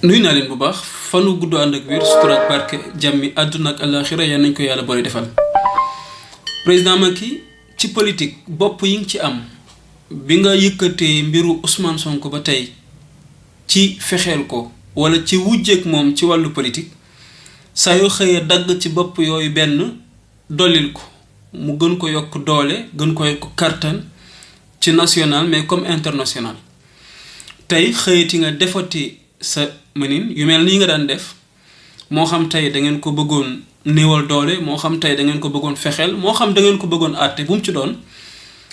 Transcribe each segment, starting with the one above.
nuyu naa leen bu baax fanu gudd ànd ak wér sutura ak barke jàmmi àdduna ak àllaaxira yal nañ ko yàlla boole defal. président Macky ci politique bopp yi nga ci am bi nga yëkkatee mbiru Ousmane Sonko ba tey ci fexeel ko wala ci wujjeek moom ci wàllu politique saa yoo xëyee dagg ci bopp yooyu benn dollil ko mu gën ko yokk doole gën ko yokk kartan ci national mais comme international. tey xëyati nga defati sa mënin yu mel nii nga daan def moo xam tey da ngeen ko bëggoon néewal doole moo xam tey da ngeen ko bëggoon fexeel moo xam da ngeen ko bëggoon àtte bu mu ci doon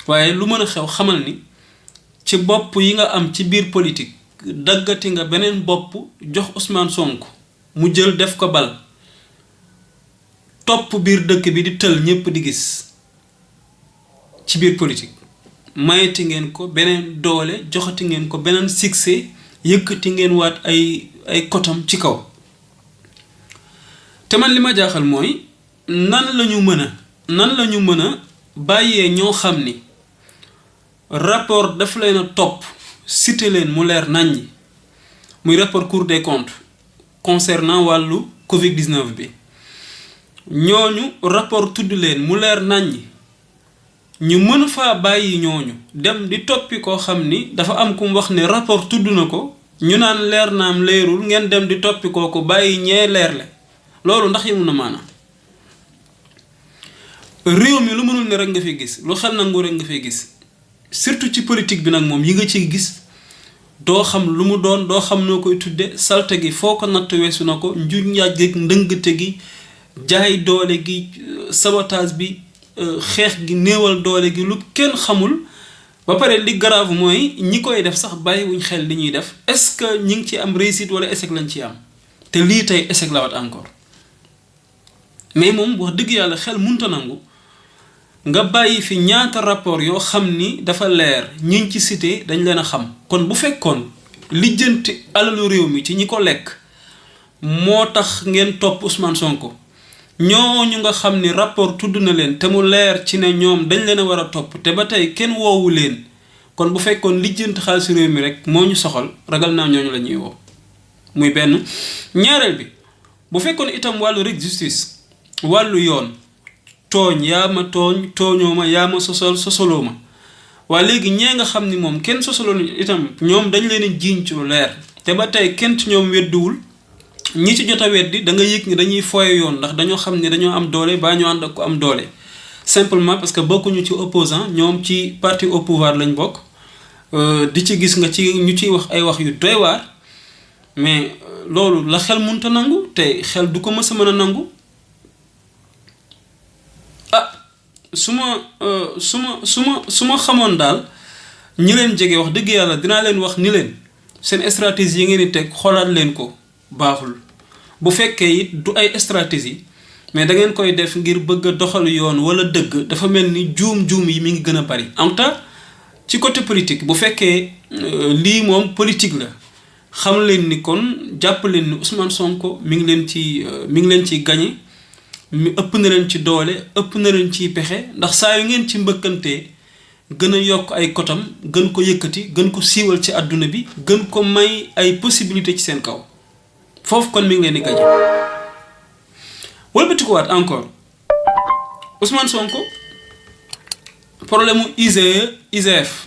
waaye lu mën a xew xamal ni ci bopp yi nga am ci biir politique daggati nga beneen bopp jox Ousmane Sonko mu jël def ko bal topp biir dëkk bi di tël ñépp di gis ci biir politique mayeti ngeen ko beneen doole joxati ngeen ko beneen succès yëkkati ngeen waat ay kotam ci kaw. te man li ma jaaxal mooy nan lañu mën a bàyyee ñoo xam ni rapport daf leen a topp cité leen mu leer naññi muy rapport Cour des comptes concernant wàllu Covid-19 bi ñooñu rapport tudd leen mu leer naññi ñu mën faa bàyyi ñooñu dem di toppi koo xam ni dafa am ku mu wax ne rapport tudd na ko ñu naan leer naam leerul ngeen dem di toppi kooku bàyyi ñee leerle loolu ndax yëngu na maanaam réew mi lu mënul ne rek nga fi gis lu xel nangu rek nga fi gis surtout ci politique bi nag moom yi nga ciy gis doo xam lu mu doon doo xam noo koy tudde salte gi foo ko natt weesu na ko njuñ njaaj gi ndëngte gi jaay doole gi sabotage bi xeex gi néewal doole gi lu kenn xamul ba pare li grave mooy ñi koy def sax bàyyiwuñ xel li ñuy def est-ce que ñi ngi ci am réussite wala échec lañ ci am te lii tey échec la wat encore mais moom wax dëgg yàlla xel munta nangu nga bàyyi fi ñaata rapport yoo xam ni dafa leer ñiñ ci cité dañ leen a xam kon bu fekkoon lijjanti alalu réew mi ci ñi ko lekk moo tax ngeen topp Ousmane Sonko ñooñu nga xam ni rapport tudd na leen te mu leer ci ne ñoom dañ leen a war a topp te ba tey kenn woowu leen kon bu fekkoon lijjanti xaalisu réew mi rek moo ñu soxal ragal naa ñooñu la ñuy woo muy benn. ñaareel bi bu fekkoon itam wàllu rek justice wàllu yoon tooñ yaa ma tooñ tooñoo ma yaa ma sosol sosoloo ma waa léegi ñee nga xam ni moom kenn sosoloo itam ñoom dañ leen a jiiñ ci lu leer te ba tey kenn ci ñoom weddiwul ñi ci jot a weddi da nga yëg ni dañuy foye yoon ndax dañoo xam ni dañoo am doole baa ñoo ànd ak ko am doole simplement parce que bokkuñu ci opposant ñoom ci parti au pouvoir lañ bokk di ci gis nga ci ñu ciy wax ay wax yu doy waar mais loolu la xel munta nangu te xel du ko mës a mën a nangu. su ma xamoon daal ñi leen jege wax dëgg yàlla dinaa leen wax ni leen seen stratégie yi ngeen di teg xoolaat leen ko baaxul bu fekkee it du ay stratégie mais da ngeen koy def ngir bëgg a doxal yoon wala dëgg dafa mel ni juum yi mi ngi gën a bari. en tout cas ci côté politique bu fekkee lii moom politique la xam leen ni kon jàpp leen ni Ousmane Sonko mi ngi leen ciy gagné. mi ëpp na leen ci doole ëpp na leen ciy pexe ndax saa yu ngeen ci mbëkkantee gën a yokk ay kotam gën ko yëkkati gën ko siiwal ci àdduna bi gën ko may ay possibilité ci seen kaw foofu kon mi ngi leen di gañe. wëlbati ko waat encore Ousmane Sonko problème mu IGF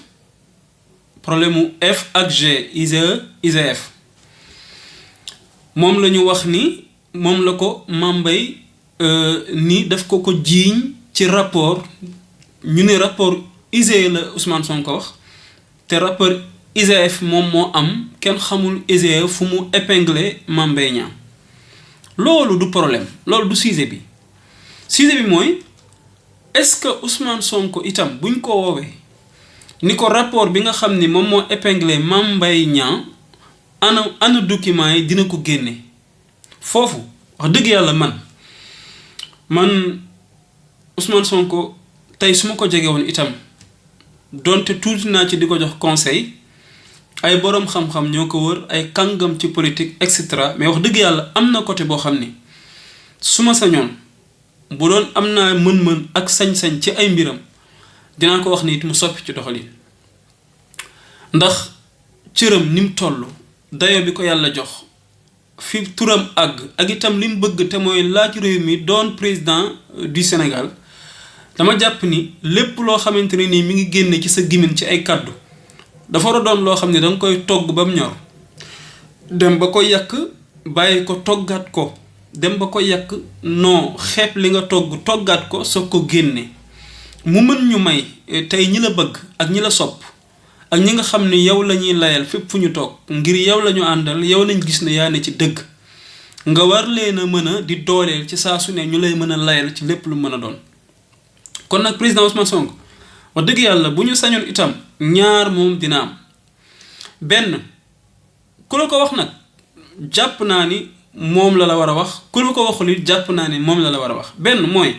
problème mu F ak G IGF moom la ñu wax ni moom la ko Mame Mbaye ni daf ko jiiñ ci rapport ñu ne rapport IGE la Ousmane Sonko wax te rapport IGF moom moo am kenn xamul IGE fu mu épinglé Mame Mbaye Niang loolu du problème loolu du sujet bi mooy est-ce que Ousmane Sonko itam buñ ko woowee ni ko rapport bi nga xam ni moom moo épinglé Mame Mbaye Niang ana document yi dina ko génne foofu wax dëgg yàlla man Ousmane Sonko tey su ma ko jege woon itam donte tuuti naa ci di ko jox conseil ay boroom xam-xam ñoo ko wër ay kàngam ci politique et cetera mais wax dëgg yàlla am na côté boo xam ni su ma sañoon bu doon am naa mën-mën ak sañ-sañ ci ay mbiram dinaa ko wax ni it mu soppi ci doxalin ndax cëram ni mu toll dayo bi ko yàlla jox fi turam àgg ak itam li mu bëgg te mooy laaj réew mi doon président du Sénégal dama jàpp ni lépp loo xamante ne nii mi ngi génne ci sa gimin ci ay kàddu dafa war a doon loo xam ne danga koy togg ba mu ñor dem ba ko yàq bàyyi ko toggaat ko dem ba ko yàq non xeeb li nga toggaat ko soog ko génne mu mën ñu may tey ñi la bëgg ak ñi la sopp ak ñi nga xam ne yow la ñuy layal fépp fu ñu toog ngir yow la ñu àndal yow lañ gis ne yaa ne ci dëgg nga war leen a mën a di dooleel ci saa su ne ñu lay mën a layal ci lépp lu mën a doon. kon nag président Ousmane Sonko wax dëgg yàlla bu ñu sañoon itam ñaar moom dina am benn ku la ko wax nag jàpp naa ni moom la war a wax ku la ko waxul it jàpp naa ni moom la war a wax benn mooy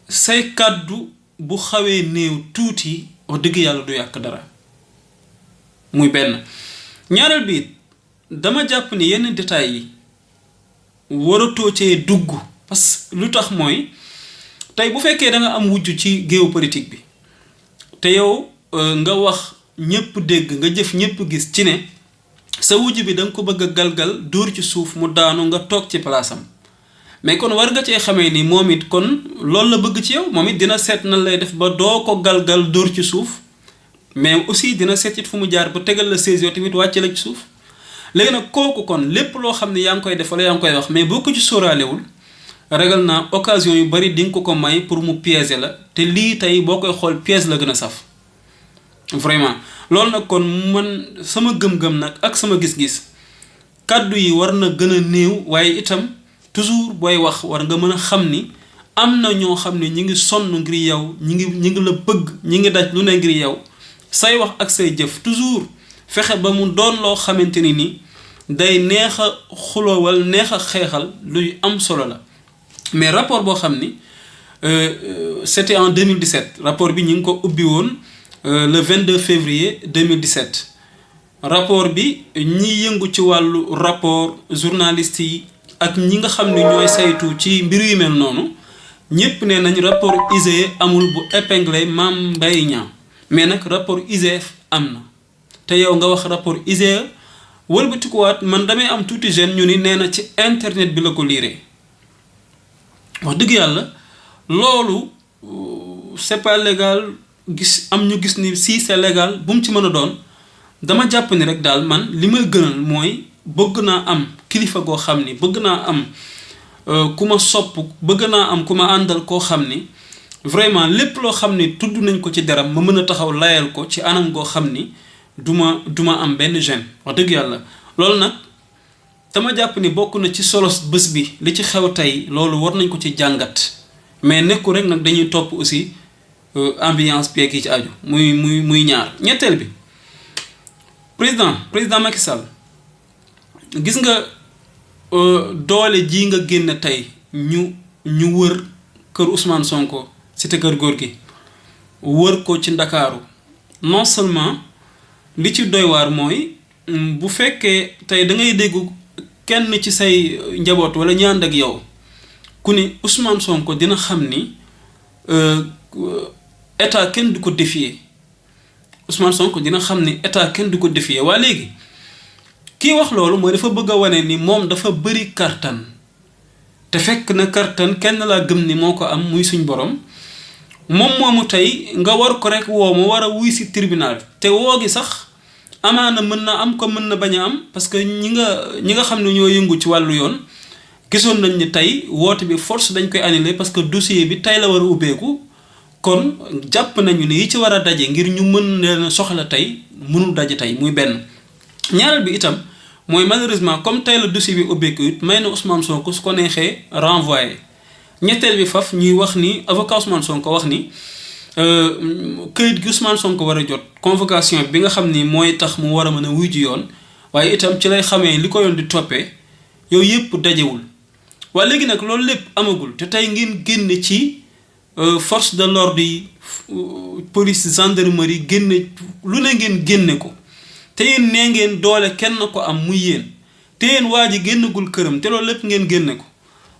say kàddu bu xawee néew tuuti wax dëgg yàlla du yàq dara muy benn. ñaareel bi dama jàpp ni yenn détails yi waratoo cee dugg parce que lu tax mooy tey bu fekkee da nga am wujj ci géopolitique bi te yow nga wax ñëpp dégg nga jëf ñëpp gis ci ne sa wujj bi da nga ko bëgg a galgal dóor ci suuf mu daanu nga toog ci palaasam mais kon war nga cee xamee ni moom it kon loolu la bëgg ci yow moom it dina seet nan lay def ba doo ko galgal dóor ci suuf mais aussi dina seet it fu mu jaar ba tegal la 16 yow tamit wàcce la ci suuf léegi nag kooku kon lépp loo xam ne yaa ngi koy def wala yaa ngi koy wax mais boo ko ci sóoraalewul ragal naa occasion yu bari di nga ko may pour mu piéger la te lii tey boo koy xool piège la gën a saf vraiment loolu nag kon man sama gëm-gëm nag ak sama gis-gis kàddu yi war na gën a néew waaye itam toujours booy wax war nga mën a xam ni am na ñoo xam ne ñi ngi sonn ngir yow ñi ngi la bëgg ñi ngi daj lu ne ngir yow say wax ak say jëf toujours fexe ba mu doon loo xamante ni day neex a xuloowal neex a xeexal luy am solo la mais rapport boo xam ni c'était en 2017 rapport bi ñu ngi ko ubbi woon le 22 février 2017 rapport bi ñi yëngu ci wàllu rapport journaliste yi ak ñi nga xam ne ñooy saytu ci mbir yu mel noonu ñëpp ne nañ rapport IGE amul bu épinglé Mame Mbaye Niang mais nag rapport IGE am na te yow nga wax rapport IGE wëlbatikuwaat man damay am tuuti jeune ñu ni nee na ci internet bi la ko liiree wax dëgg yàlla loolu c'est pas légal gis am ñu gis ni si c'est légal bu mu ci mën a doon dama jàpp ni rek daal man li may gënal mooy bëgg naa am kilifa goo xam ni bëgg naa am ku ma sopp bëgg naa am ku ma àndal koo xam ni vraiment lépp loo xam ni tudd nañ ko ci deram ma mën a taxaw layal ko ci anam goo xam ni duma am benn gêne wax dëgg yàlla loolu nag dama jàpp ni bokk na ci solos bés bi li ci xew tey loolu war nañ ko ci jàngat mais nekku rek nag dañuy topp aussi ambiance peeg yi ci aju muy ñaar ñetteel bi président Macky Sall gis nga doole ji nga génn tey ñu wër kër Ousmane Sonko cité kër góor gi wër ko ci Ndakaaru non seulement li ci doy waar mooy bu fekkee tey da ngay dégg kenn ci say njaboot wala ñaan ak yow ku ni Ousmane Sonko dina xam ni état kenn du ko défier Ousmane Sonko dina xam ni état kenn du ko défier waa léegi kii wax loolu mooy dafa bëgg a wane ni moom dafa bëri kartan te fekk na kartan kenn laa gëm ni moo ko am muy suñ borom moom moomu tey nga war ko rek woo mu war a wuy si tribunal te woo gi sax amaana mën na am ko mën na bañ a am parce que ñi nga xam ne ñoo yëngu ci wàllu yoon gisoon nañ ni tey woote bi force dañ koy annuler parce que dossier bi tey la war a ubbeeku kon jàpp nañu ne yi ci war a daje ngir ñu mën leen soxla tey mënul daje tey muy benn. ñaareel bi itam mooy malheureusement comme tey la dossier bi ubbeeku it may na Ousmane Sonko su ko neexee renvoyé ñetteel bi faf ñuy wax ni avocat Ousmane Sonko wax ni këyit gi Ousmane Sonko war a jot convocation bi nga xam ni mooy tax mu war a mën a wuy ji yoon waaye itam ci lay xamee li ko yoon di toppee yooyu yëpp dajewul waaye léegi nag loolu lépp amagul te tey ngeen génne ci force de l'ordre yi police gendarmerie génne lu ne ngeen génne ko te yéen nee ngeen doole kenn ko am muy yéen te yéen waa ji génnagul këram te loolu lépp ngeen génne ko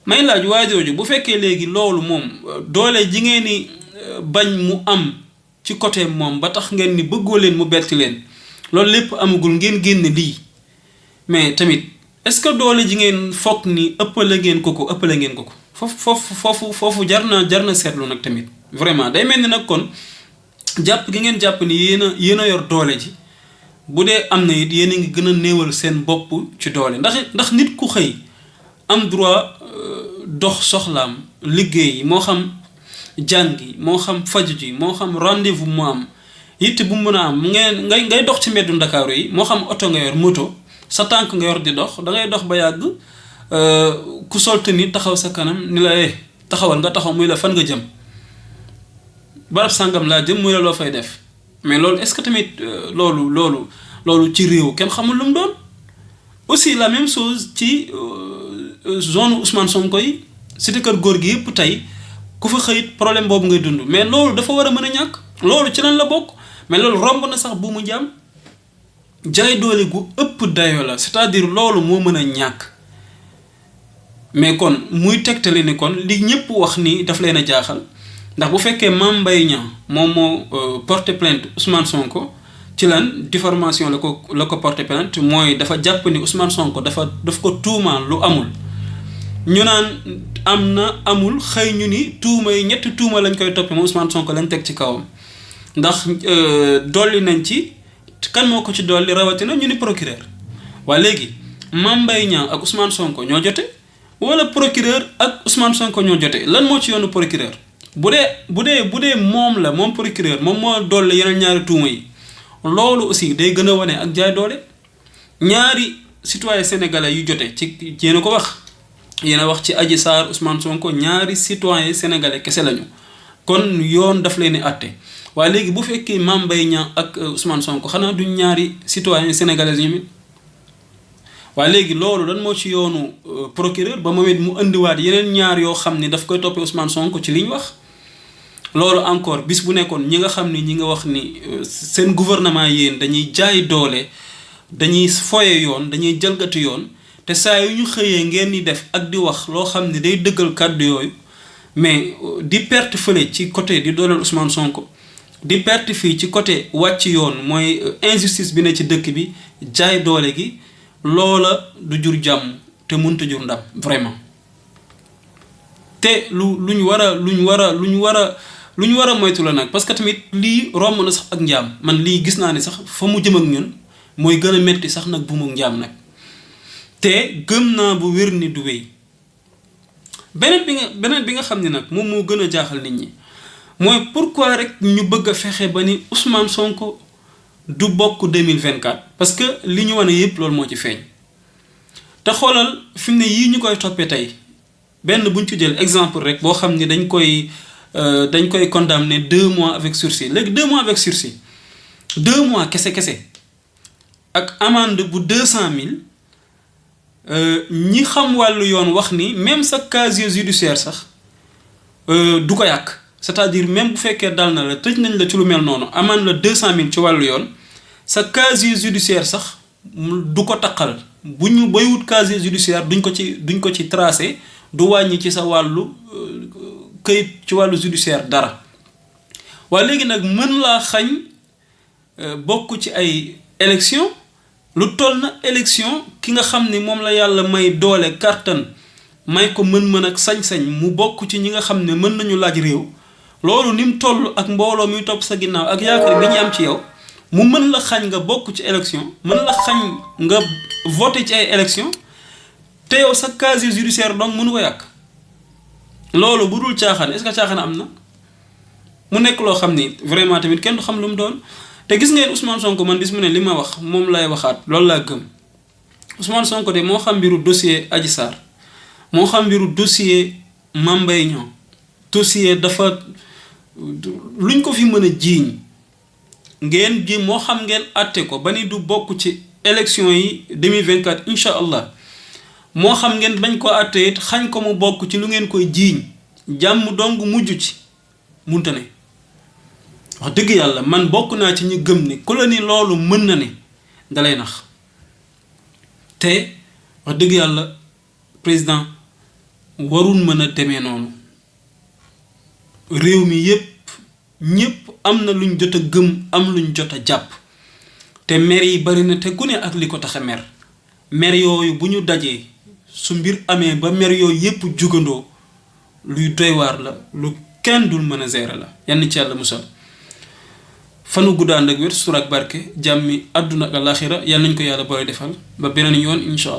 may laaj waajooju bu fekkee léegi loolu moom doole ji ngeen ni bañ mu am ci côté moom ba tax ngeen ni bëggoo leen mu betti leen loolu lépp amagul ngeen génne lii mais tamit est-ce que doole ji ngeen foog ni ëppale ngeen ko foofu jar na seetlu nag tamit vraiment day mel ni nag kon jàpp gi ngeen jàpp ni yéen a yor doole ji bu dee am na it yéen a ngi gën a néewal seen bopp ci doole ndax nit ku xëy am droit dox soxlaam liggéey moo xam jàngi moo xam faju ji moo xam rendez-vous mu am yitte bu mu mën a am ngay dox ci mbeddu Ndakaaru yi moo xam oto nga yor moto sa tànk nga yor di dox da ngay dox ba yàgg ku solte ni taxaw sa kanam ni la taxawal nga taxaw muy la fan nga jëm barab sàngam laa jëm muy la loo fay def mais loolu est-ce que tamit loolu ci réew kenn xamul lu mu doon aussi la même chose ci zone Ousmane Sonko yi cité kër góor gi yëpp tey ku fa xëyit problème boobu ngay dund mais loolu dafa war a mën a ñàkk loolu ci lan la bokk mais loolu romb na sax bu mu jàmm jaay doole gu ëpp dayo la c'est-à-dire loolu moo mën a ñàkk mais kon muy tegtale ni kon li ñëpp wax ni daf leen a jaaxal ndax bu fekkee Mame Mbaye moom moo porté plainte Ousmane Sonko ci lan diffamation la ko porté plainte mooy dafa jàpp ni Ousmane Sonko daf ko tuumaal lu amul ñu naan am na amul xëy ñu ni tuuma yi ñetti tuuma lañ koy toppee moom Ousmane Sonko lañ teg ci kawam ndax dolli nañ ci kan moo ko ci dolli rawatina ñu ni procureur waa léegi Mame Mbaye ak Ousmane Sonko ñoo jote wala procureur ak Ousmane Sonko ñoo jote lan moo ci yoonu procureur bu dee moom procureur moom moo dolli yeneen ñaari tuuma yi loolu aussi day gën a wane ak jaay doole ñaari citoyen sénégalais yu jote ci yéen a ko wax yéen a wax ci Adji Sarr Ousmane Sonko ñaari citoyen sénégalais kese lañu kon yoon daf leen di àtte waaye léegi bu fekkee Mame Mbaye ak Ousmane Sonko xanaa duñ ñaari citoyen sénégalais ñu mit waaye léegi loolu lan moo ci yoonu procureur ba moom it mu indiwaat yeneen ñaar yoo xam ni daf koy toppee Ousmane Sonko ci liñ wax loolu encore bis bu nekkoon ñi nga xam ni ñi nga wax ni seen gouvernement yéen dañuy jaay doole dañuy foye yoon dañuy jalgati yoon te saa yu ñu xëyee ngeen di def ak di wax loo xam ne day dëggal kàddu yooyu mais di perte fële ci côté di dooleel Ousmane Sonko di perte fii ci côté wàcc yoon mooy injustice bi ne ci dëkk bi jaay doole gi loola du jur jàmm te mënut a jur ndam vraiment te lu ñu war a moytu la nag parce que tamit lii romb na sax ak njaam man lii gis naa ne sax fa mu jëm ak ñun mooy gën a metti sax nag bu mu njaam nag te gëm naa bu wér ni du wéy beneen bi nga xam ne nag moom moo gën a jaaxal nit ñi mooy pourquoi rek ñu bëgg a fexe ba ni Ousmane Sonko du bokk 2024 parce que li ñu wane yépp loolu moo ci feeñ te xoolal fi mu ne yii ñu koy toppee tey benn buñ ci jël exemple rek boo xam ni dañ koy condamner 2 mois avec sursis léegi 2 mois avec sursis 2 mois kese ak amende bu 200 000 ñi xam wàllu yoon wax ni même sa casier judiciaire sax du ko yàq c'est-à-dire même bu fekkee dal na la tëj nañ la ci lu mel noonu amende la 200 000 ci wàllu yoon sa casier judiciaire sax du ko taqal bu ñu wut casier judiciaire duñ ko ci tracé du wàññi ci sa wàllu këyit ci wàllu judiciaire dara waaye léegi nag mën laa xañ bokk ci ay élection lu toll na élection ki nga xam ni moom la yàlla may doole kàttan may ko mën-mën ak sañ-sañ mu bokk ci ñi nga xam ne mën nañu laaj réew loolu ni mu toll ak mbooloo mi topp sa ginnaaw ak yaakaar bi ñu am ci yow mu mën la xañ nga bokk ci élection mën la xañ nga voté ci ay élection te yow sa casier judiciaire donc mënu ko yàq loolu bu dul caaxaan est-ce que caaxaan am na mu nekk loo xam ni vraiment tamit kenn du xam lu mu doon te gis ngeen Ousmane Sonko man bis mu ne li ma wax moom lay waxaat loolu laa gëm Ousmane Sonko de moo xam mbiru dossier Adji Sarr moo xam mbiru dossier Mame Mbaye dossier dafa luñ ko fi mën a jiiñ ngeen ji moo xam ngeen àtte ko ba ni du bokk ci élection yi 2024 incha allah moo xam ngeen bañ ko àtte it xañ ko mu bokk ci lu ngeen koy jiiñ jàmm dong mujj ci munta ne wax dëgg yàlla man bokk naa ci ñu gëm ni ku la ni loolu mën na ne dalay nax te wax dëgg yàlla président warul mën a demee noonu réew mi ñépp am na luñ jot a gëm am luñ jot a jàpp te mer yi bari na te ku ne ak li ko tax a mer mer yooyu bu ñu dajee su mbir amee ba mer yooyu yépp jugandoo luy doy waar la lu kenn dul mën a gérer la yann ci yàlla musal fanu guddaan ak wér suur ak barke jàmmi àdduna ak alaxira yal nañ ko yàlla boole defal ba beneen yoon incha allah